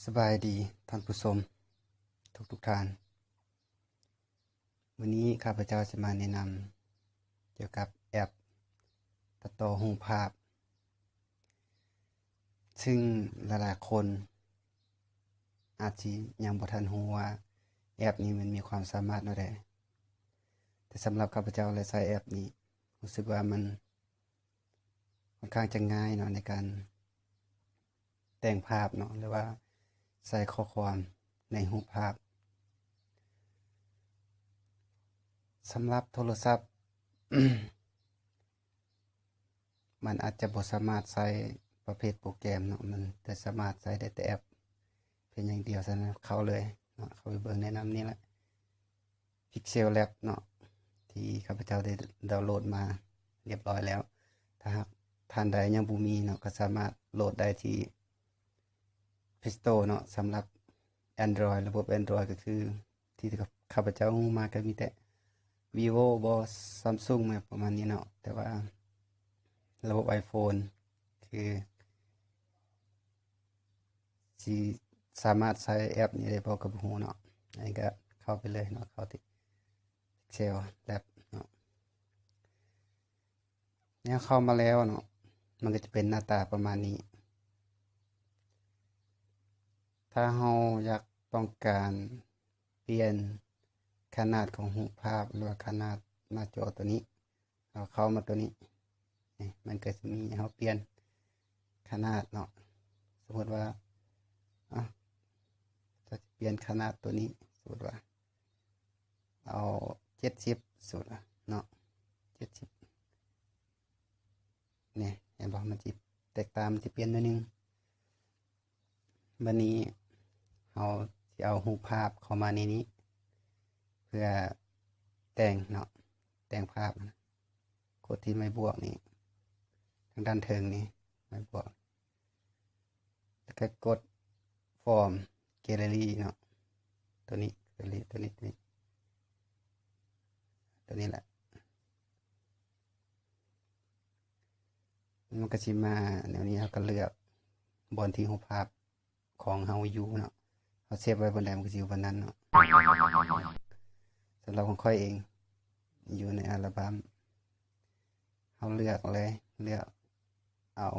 ສະບາຍດີທ່ານຜູ້ຊົມທຸກໆທ່ານ. ມື້ນີ້ຂ້າພະເຈົ້າຈະມາແນະນຳກ່ຽວກັບແອັບຕັດຕໍ່ຮູບພາບ ຊຶ່ງຫຼາຍໆຄົນອາດຊິຍັງບໍ່ທັນຮູ້ວ່າແອັບນີ້ມັນມີຄວາມສາມາດແນວໃດ. ແຕ່ສຳລັບຂ້າພະເຈົ້າແລະໃຊ້ແອັບນີ້ ຮູ້ສຶກວ່າມັນ ຂ້ອນຂ້າງຈະງ່າຍເນາະ ໃນການແຕ່ງພາບເນາະ ຫຼືວ່າໃສ່ຂໍ້ຄວາມໃນຮູບພາບ. ສຳລັບໂທລະສັບ ມັນອາດຈະບໍ່ສາມາດໃຊ້ປະເພດໂປຣແກຣມເນາະ, ມັນຈະສາມາດໃຊ້ໄດ້ແຕ່ແອັບພຽງຢ່າງດຽວ. ສະນັ້ນເຂົ້າເລີຍເນາະ, ເຂົ້າໄປເບິ່ງແນະນຳນີ້ແຫຼະ. Pixel Lab ເນາະ ທີ່ຂ້າພະເຈົ້າໄດ້ດາວໂຫຼດມາລຽບຮ້ອຍແລ້ວ. ຖ້າຫາກທ່ານໃດຍັງບໍ່ມີເນາະ ກໍສາມາດໂຫຼດໄດ້ທີ່ Play Store ເນາະ. ສຳລັບ Android ລະບົບ Android ກໍຄືທີ່ຂ້າພະເຈົ້າຮູ້ມາກໍມີແຕ່ Vivo ບໍ Samsung ປະມານນີ້ເນາະ, ແຕ່ວ່າລະບົບ iPhone ຄື ຊິສາມາດໃຊ້ແອັບນີ້ໄດ້ບໍ່ກໍບໍ່ຮູ້ເນາະ. ອັນນີ້ກໍເຂົ້າໄປເລີຍເນາະ, ເຂົ້າທີ່ Pixel Lab ເນາະ. ແນວເຂົ້າມາແລ້ວເນາະ ມັນກໍຈະເປັນໜ້າຕາປະມານນີ້. ຖ້າເຮົາຢາກຕ້ອງການປ່ຽນຂະໜາດຂອງຮູບພາບ ຫຼືວ່າຂະໜາດໜ້າຈໍຕົວນີ້ ເຮົາເຂົ້າມາຕົວນີ້ ນີ້ ມັນກໍຊິມີໃຫ້ເຮົາປ່ຽນຂະໜາດເນາະ. ສົມມຸດວ່າ ອາ ຈະປ່ຽນຂະໜາດຕົວນີ້ ສົມມຸດວ່າ ເອົາເຈັດສິບ ສົມມຸດວ່າເນາະ ເຈັດສິບ ນີ້ ເຫັນບໍ່? ມັນຊິແຕກຕ່າງ ມັນຊິປ່ຽນໜ້ອຍໜຶ່ງ. ບັດນີ້ເຮົາຊິເອົາຮູບພາບເຂົ້າມາໃນນີ້ ເພື່ອແຕ່ງເນາະ ແຕ່ງພາບ. ກົດທີ່ໄມ້ບວກນີ້ ທາງດ້ານເທິງນີ້ ໄມ້ບວກ ແລ້ວກໍກົດ From Gallery ເນາະ ຕົວນີ້ Gallery ຕົວນີ້ ຕົວນີ້ ຕົວນີ້ແຫຼະ. ມັນກໍຊິມາແນວນີ້, ເຮົາກໍເລືອກບ່ອນທີ່ຮູບພາບຂອງເຮົາຢູ່ເນາະ, ເຮົາເຊບໄວ້ບ່ອນໃດ ມັນກໍຊິຢູ່ບ່ອນນັ້ນເນາະ. ສຳລັບຂອງຂ້ອຍເອງ ຢູ່ໃນອັລບັມ ເຮົາເລືອກເລີຍ ເລືອກເອົາ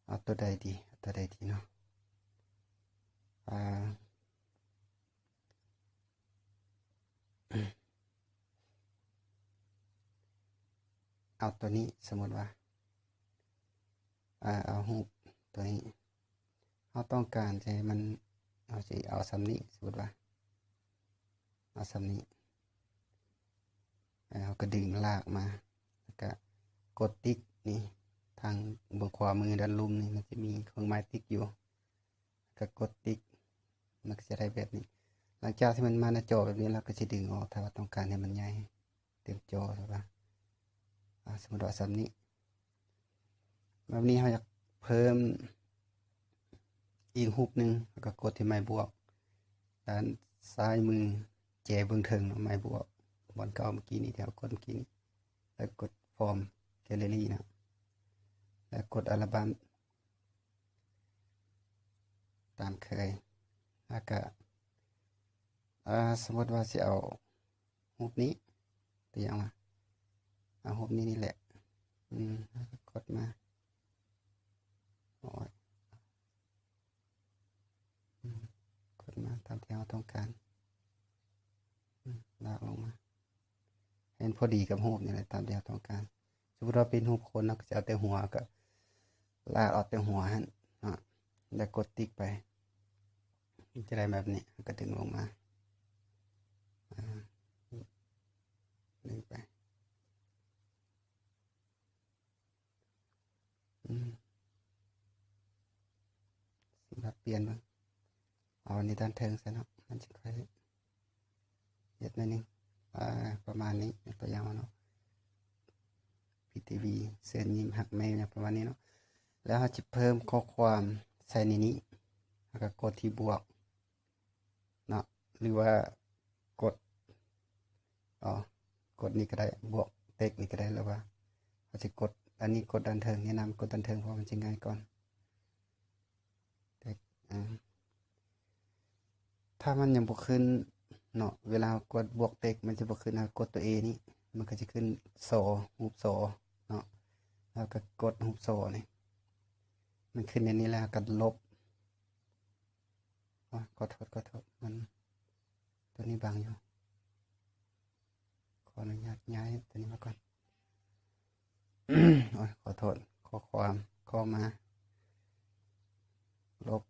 ເອົາຕົວໃດດີ ເອົາຕົວໃດດີເນາະ. ອາ ເອົາຕົວນີ້ ສົມມຸດວ່າ ອາ ເອົາຮູບຕົວນີ້ ເຮົາຕ້ອງການຈະໃຫ້ມັນ ເຮົາຊິເອົາສ່ຳນີ້ ສົມມຸດວ່າ ເອົາສ່ຳນີ້ ເຮົາກໍດຶງລາກມາ ແລ້ວກໍກົດຕິກນີ້ ທາງເບື້ອງຂວາມືດ້ານລຸ່ມນີ້ ມັນຈະມີເຄື່ອງໝາຍຕິກຢູ່ ກໍກົດຕິກ ມັນກໍຈະໄດ້ແບບນີ້. ຫຼັງຈາກທີ່ມັນມາໜ້າຈໍແບບນີ້ແລ້ວ ກໍຊິດຶງອອກ ຖ້າວ່າຕ້ອງການໃຫ້ມັນໃຫຍ່ເຕັມຈໍ ແບບວ່າ ອາ ສົມມຸດວ່າສ່ຳນີ້. ແບບນີ້ເຮົາຢາກເພີ່ມອີກຮູບໜຶ່ງ ເຮົາກໍກົດທີ່ໄມ້ບວກ ດ້ານຊ້າຍມື ແຈເບື້ອງເທິງເນາະ ໄມ້ບວກ ບ່ອນເກົ່າເມື່ອກີ້ນີ້ ທີ່ເຮົາກົດເມື່ອກີ້ນີ້ ແລ້ວກົດ From Gallery ເນາະ ແລ້ວກົດອັລບັມ ຕາມເຄີຍ. ແລ້ວກະ ອາ ສົມມຸດວ່າຊິເອົາຮູບນີ້ ຕົວຢ່າງວ່າ ເອົາຮູບນີ້ນີ້ແຫຼະ ອືມ ແລ້ວກໍກົດມາ ໂອ້ຍ ອືມ ກົດມາຕາມທີ່ເຮົາຕ້ອງການ ອືມ ລາກລົງມາ ໃຫ້ມັນພໍດີກັບຮູບນີ້ແຫຼະ ຕາມທີ່ເຮົາຕ້ອງການ. ສົມມຸດວ່າເປັນຮູບຄົນ ເຮົາກໍຈະເອົາແຕ່ຫົວ ກໍລາກເອົາແຕ່ຫົວຫັ້ນເນາະ ແລ້ວກົດຕິກໄປ ມັນຈະໄດ້ແບບນີ້ ເຮົາກໍດຶງລົງມາ ອາ ດຶງໄປ. ອືມ ສຳລັບປ່ຽນເບິ່ງ ເອົາອັນນີ້ດ້ານເທິງຊະເນາະ ມັນຊິຄ່ອຍເຮັດໜ້ອຍໜຶ່ງ ອາ ປະມານນີ້ ຍົກຕົວຢ່າງວ່າເນາະ PTV ເຊີນຍິ້ມຮັກແມ່ ຫຍັງປະມານນີ້ເນາະ. ແລ້ວເຮົາຈະເພີ່ມຂໍ້ຄວາມໃສ່ໃນນີ້ ເຮົາກໍກົດທີ່ບວກ ເນາະ ຫຼືວ່າກົດ ອໍ ກົດນີ້ກໍໄດ້ ບວກເຕັກນີ້ກໍໄດ້ ຫຼືວ່າເຮົາຊິກົດ ອັນນີ້ກົດດ້ານເທິງ ແນະນຳກົດດ້ານເທິງ ເພາະວ່າມັນຊິງ່າຍກ່ອນ ເຕັກ ອາ ຖ້າມັນຍັງບໍ່ຂຶ້ນເນາະ ເວລາເຮົາກົດບວກເຕັກ ມັນຈະບໍ່ຂຶ້ນ ເຮົາກົດຕົວ A ນີ້ ມັນກໍຈະຂຶ້ນ ສ ຮູບ ສ ເນາະ ແລ້ວກໍກົດຮູບ ສ ນີ້ ມັນຂຶ້ນແນວນີ້ ແລ້ວເຮົາກໍລົບ ໂອ້ຍ ຂໍໂທດ ຂໍໂທດ ມັນ ຕົວນີ້ບັງຢູ່ ຂໍອະນຸຍາດຍ້າຍຕົວນີ້ມາກ່ອນ ໂອ້ຍ ຂໍໂທດ ຂໍ້ຄວາມເຂົ້າມາລົບ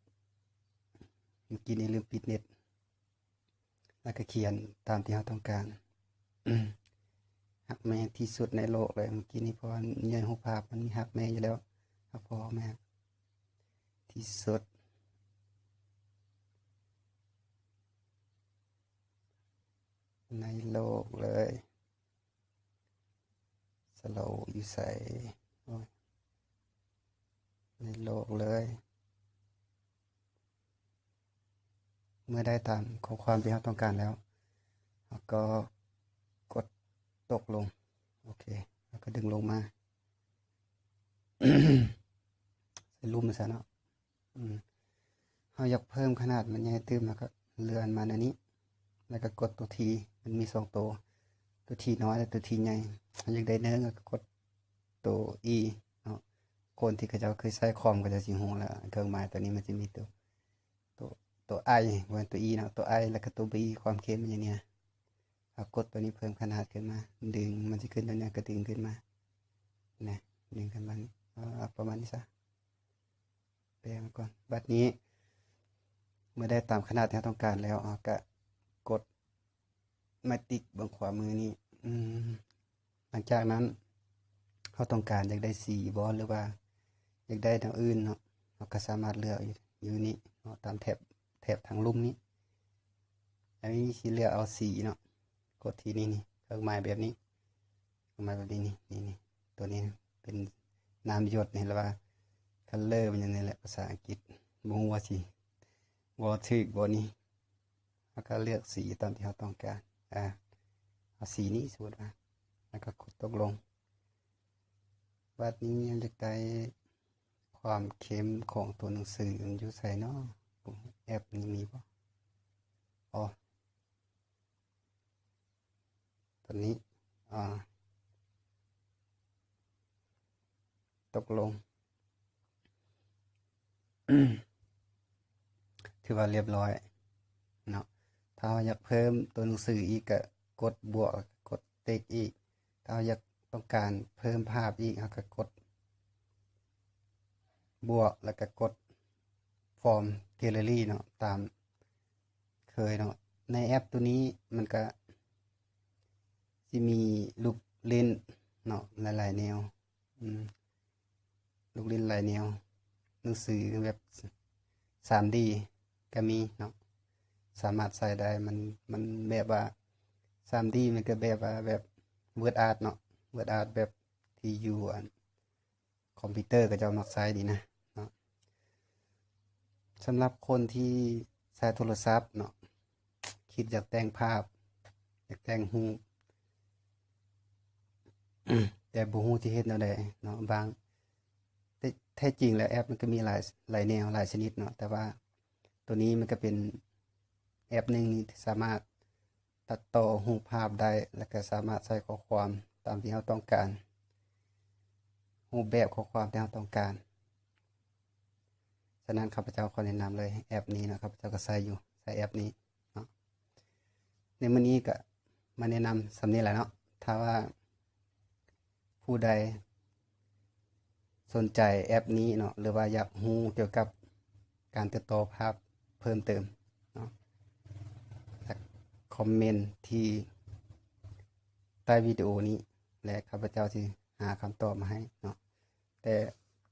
ເມື່ອກີ້ນີ້ລືມປິດເນັດ ແລ້ວກໍຂຽນຕາມທີ່ເຮົາຕ້ອງການ ຮັກແມ່ທີ່ສຸດໃນໂລກເລີຍ ເມື່ອກີ້ນີ້ ເພາະວ່າໃນຮູບພາບມັນມີຮັກແມ່ຢູ່ແລ້ວ ຮັກພໍ່ແມ່ທີ່ສຸດໃນໂລກເລີຍ. ສະໂລຢູ່ໃສ? ໂອ້ຍ ໃນໂລກເລີຍ. ເມື່ອໄດ້ຕາມຂໍ້ຄວາມທີ່ເຮົາຕ້ອງການແລ້ວ ເຮົາກໍກົດຕົກລົງ. ໂອເຄ ເຮົາກໍດຶງລົງມາ ໃສ່ລຸ່ມຊະເນາະ. ອືມ ເຮົາຢາກເພີ່ມຂະໜາດມັນໃຫຍ່ຕື່ມ ເຮົາກໍເລື່ອນມາແນວນີ້ ແລ້ວກໍກົດຕົວ T ມັນມີສອງຕົວ ຕົວ T ນ້ອຍ ແລະ ຕົວ T ໃຫຍ່. ເຮົາຢາກໄດ້ໜຶ່ງ ເຮົາກໍກົດຕົວ E ເນາະ. ຄົນທີ່ເຂົາເຈົ້າເຄີຍໃຊ້ຄອມ ເຂົາເຈົ້າຊິຮູ້ແລ້ວ ເຄື່ອງໝາຍຕົວນີ້ມັນຈະມີຕົວ ຕົວ ຕົວ I ບໍ່ແມ່ນຕົວ E ເນາະ ຕົວ I ແລ້ວກໍຕົວ B ຄວາມເຂັ້ມຢູ່ນີ້. ເຮົາກົດຕົວນີ້ເພີ່ມຂະໜາດຂຶ້ນມາ ດຶງ ມັນຊິຂຶ້ນຕົວນີ້ ກໍດຶງຂຶ້ນມາ ນະ ດຶງຂຶ້ນມານີ້ ເອົາປະມານນີ້ຊະ ແປມາກ່ອນ. ບັດນີ້ ເມື່ອໄດ້ຕາມຂະໜາດທີ່ເຮົາຕ້ອງການແລ້ວ ເຮົາກະກົດມາຕິກເບື້ອງຂວາມືນີ້. ອືມ ຫຼັງຈາກນັ້ນ ເຮົາຕ້ອງການຢາກໄດ້ສີບໍ່ ຫຼືວ່າຢາກໄດ້ແນວອື່ນເນາະ ເຮົາກໍສາມາດເລືອກຢູ່ ຢູ່ນີ້ເນາະ ຕາມແຖບ ແຖບທາງລຸ່ມນີ້. ອັນນີ້ຊິເລືອກເອົາສີເນາະ ກົດທີ່ນີ້ນີ້ ເຄື່ອງໝາຍແບບນີ້ ເຄື່ອງໝາຍແບບນີ້ນີ້ ນີ້ ນີ້ ຕົວນີ້ເປັນນ້ຳຢົດນີ້ ຫຼືວ່າ color ມັນຫຍັງນີ້ແຫຼະ ພາສາອັງກິດ ບໍ່ຮູ້ວ່າຊິເວົ້າຖືກບໍ່ນີ້. ເຮົາກໍເລືອກສີຕາມທີ່ເຮົາຕ້ອງການ ອາ ເອົາສີນີ້ ສົມມຸດວ່າ ແລ້ວກໍກົດຕົກລົງ. ບັດນີ້ເຮົາຢາກໄດ້ຄວາມເຂັ້ມຂອງຕົວໜັງສື ມັນຢູ່ໃສເນາະ? ແອັບນີ້ມີບໍ່? ອໍ ຕົວນີ້ ອາ ຕົກລົງ ຖືວ່າລຽບຮ້ອຍເນາະ. ຖ້າເຮົາຢາກເພີ່ມຕົວໜັງສືອີກ ກະກົດບວກ ກົດຕິກອີກ. ຖ້າເຮົາຢາກ ຕ້ອງການເພີ່ມພາບອີກ ເຮົາກະກົດບວກ ແລ້ວກະກົດ From Gallery ເນາະ ຕາມ ເຄີຍເນາະ. ໃນແອັບໂຕນີ້ມັນກະຊິມີລູກຫຼິ້ນເນາະ ຫຼາຍໆແນວ ອືມ ລູກຫຼິ້ນຫຼາຍແນວ ໜັງສືແບບສາມດີກະມີເນາະ ສາມາດໃຊ້ໄດ້. ມັນ ມັນແບບວ່າສາມດີ ມັນກະແບບວ່າແບບ Word Art ເນາະ Word Art ແບບທີ່ຢູ່ ອັນ ຄອມພິວເຕີ ເຂົາເຈົ້າມັກໃຊ້ດີນະເນາະ. ສຳລັບຄົນທີ່ໃຊ້ໂທລະສັບເນາະ ຄິດຢາກແຕ່ງພາບ ຢາກແຕ່ງຮູບ ແຕ່ບໍ່ຮູ້ຊິເຮັດແນວໃດເນາະ ບາງ ແຕ່ແທ້ຈິງແລ້ວແອັບມັນກະມີຫຼາຍ ຫຼາຍແນວ ຫຼາຍຊະນິດເນາະ ແຕ່ວ່າໂຕນີ້ມັນກະເປັນແອັບໜຶ່ງທີ່ສາມາດ ຕັດຕໍ່ຮູບພາບໄດ້ ແລ້ວກະສາມາດໃສ່ຂໍ້ຄວາມຕາມທີ່ເຮົາຕ້ອງການ ຮູບແບບຂໍ້ຄວາມທີ່ເຮົາຕ້ອງການ. ສະນັ້ນ ຂ້າພະເຈົ້າຂໍແນະນຳເລີຍແອັບນີ້ເນາະ ຂ້າພະເຈົ້າກະໃຊ້ຢູ່ ໃຊ້ແອັບນີ້ເນາະ. ໃນມື້ນີ້ກະມາແນະນຳສ່ຳນີ້ແຫຼະເນາະ. ຖ້າວ່າຜູ້ໃດ ສົນໃຈແອັບນີ້ເນາະ ຫຼືວ່າຢາກຮູ້ກ່ຽວກັບການຕັດຕໍ່ພາບເພີ່ມເຕີມເນາະ ຄອມເມັນທີ່ໃຕ້ວິດີໂອນີ້ ແລະ ຂ້າພະເຈົ້າຊິຫາຄຳຕອບມາໃຫ້ເນາະ. ແຕ່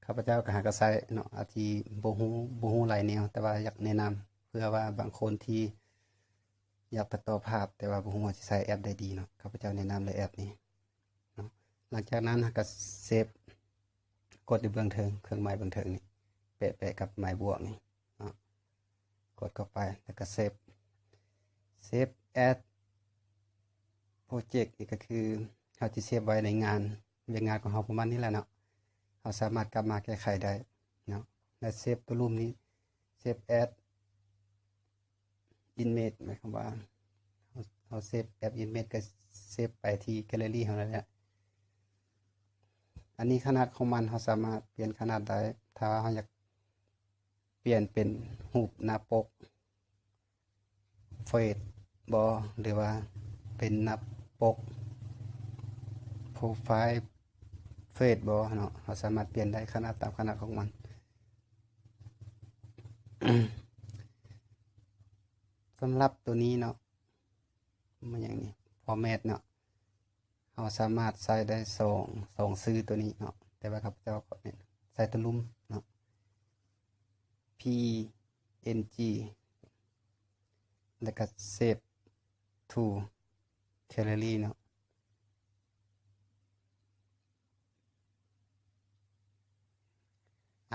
ຂ້າພະເຈົ້າກະຫາກະໃຊ້ເນາະ ອາດຊິບໍ່ຮູ້ ບໍ່ຮູ້ຫຼາຍແນວ ແຕ່ວ່າຢາກແນະນຳ ເພື່ອວ່າບາງຄົນທີ່ຢາກຕັດຕໍ່ພາບ ແຕ່ວ່າບໍ່ຮູ້ວ່າຊິໃຊ້ແອັບໃດດີເນາະ ຂ້າພະເຈົ້າແນະນຳເລີຍແອັບນີ້. ເນາະ ຫຼັງຈາກນັ້ນເຮົາກະເຊບ ກົດຢູ່ເບື້ອງເທິງ ເຄື່ອງໝາຍເບື້ອງເທິງນີ້ ແປະ ແປະກັບໝາຍບວກນີ້ເນາະ ກົດເຂົ້າໄປ ແລ້ວກະເຊບ Save as Project ນີ້ກະຄືເຮົາຈະເຊບໄວ້ໃນງານ ວຽກງານຂອງເຮົາປະມານນີ້ແຫຼະເນາະ ເຮົາສາມາດກັບມາແກ້ໄຂໄດ້ເນາະ. ແລະ ເຊບຕົວລຸ່ມນີ້ Save as Image ໝາຍຄວາມວ່າເຮົາ ເຮົາເຊບແອັບ Image ກໍເຊບໄປທີ່ Gallery ເຮົານັ້ນແຫຼະ. ອັນນີ້ຂະໜາດຂອງມັນ ເຮົາສາມາດປ່ຽນຂະໜາດໄດ້ ຖ້າວ່າເຮົາຢາກປ່ຽນເປັນຮູບໜ້າປົກ Face ບໍ ຫຼືວ່າເປັນໜ້າປົກ Profile Face ບໍເນາະ ເຮົາສາມາດປ່ຽນໄດ້ຂະໜາດ ຕາມຂະໜາດຂອງມັນ. ສຳລັບໂຕນີ້ເນາະ ແມ່ນຫຍັງນີ້ Format ເນາະ ເຮົາສາມາດໃຊ້ໄດ້ສອງ ສອງຊື່ໂຕນີ້ເນາະ ແຕ່ວ່າຂ້າພະເຈົ້າຂໍເນັ້ນໃສ່ໂຕລຸ່ມເນາະ PNG ແລ້ວກໍ Save to Gallery ເນາະ.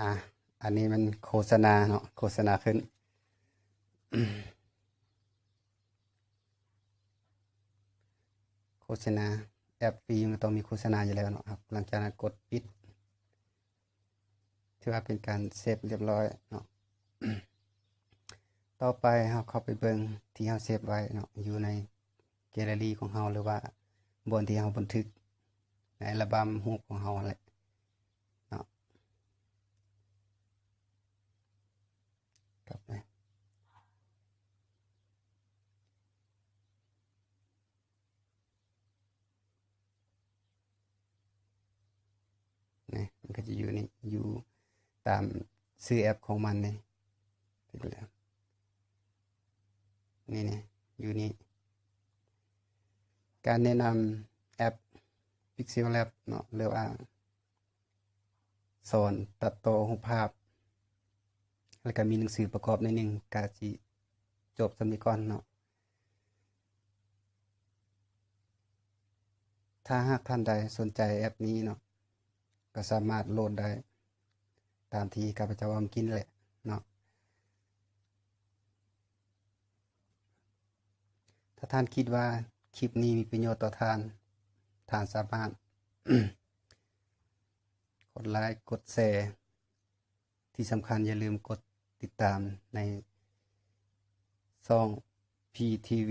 ອາ ອັນນີ້ມັນໂຄສະນາເນາະ ໂຄສະນາຂຶ້ນ ໂຄສະນາ ແອັບຟຣີມັນກໍຕ້ອງມີໂຄສະນາຢູ່ແລ້ວເນາະ. ຫຼັງຈາກນັ້ນກົດປິດ ຖືວ່າເປັນການເຊບຮຽບຮ້ອຍເນາະ. ຕໍ່ໄປເຮົາເຂົ້າໄປເບິ່ງທີ່ເຮົາເຊບໄວ້ເນາະ ຢູ່ໃນແກລເລີຣີຂອງເຮົາ ຫຼືວ່າບ່ອນທີ່ເຮົາບັນທຶກໃນອັລບັມຮູບຂອງເຮົາຫັ້ນແຫຼະເນາະ. ກັບໄປ ນີ້ ມັນກໍຈະຢູ່ນີ້ ຢູ່ຕາມຊື່ແອັບຂອງມັນນີ້ ນີ້ ນີ້ ຢູ່ນີ້. ການແນະນຳແອັບ Pixel Lab ເນາະ ຫຼືວ່າ ສອນຕັດຕໍ່ຮູບພາບ ແລ້ວກະມີໜັງສືປະກອບໜ້ອຍໜຶ່ງ ກະຊິຈົບສ່ຳນີ້ກ່ອນເນາະ. ຖ້າຫາກທ່ານໃດສົນໃຈແອັບນີ້ເນາະ ກໍສາມາດໂຫຼດໄດ້ຕາມທີ່ຂ້າພະເຈົ້າເວົ້າເມື່ອກີ້ນີ້ແຫຼະເນາະ. ຖ້າທ່ານຄິດວ່າຄລິບນີ້ມີປະໂຫຍດຕໍ່ທ່ານ, ທ່ານສາມາດກົດໄລ, ກົດແຊ, ທີ່ສຳຄັນຢ່າລືມກົດຕິດຕາມໃນຊ່ອງ PTV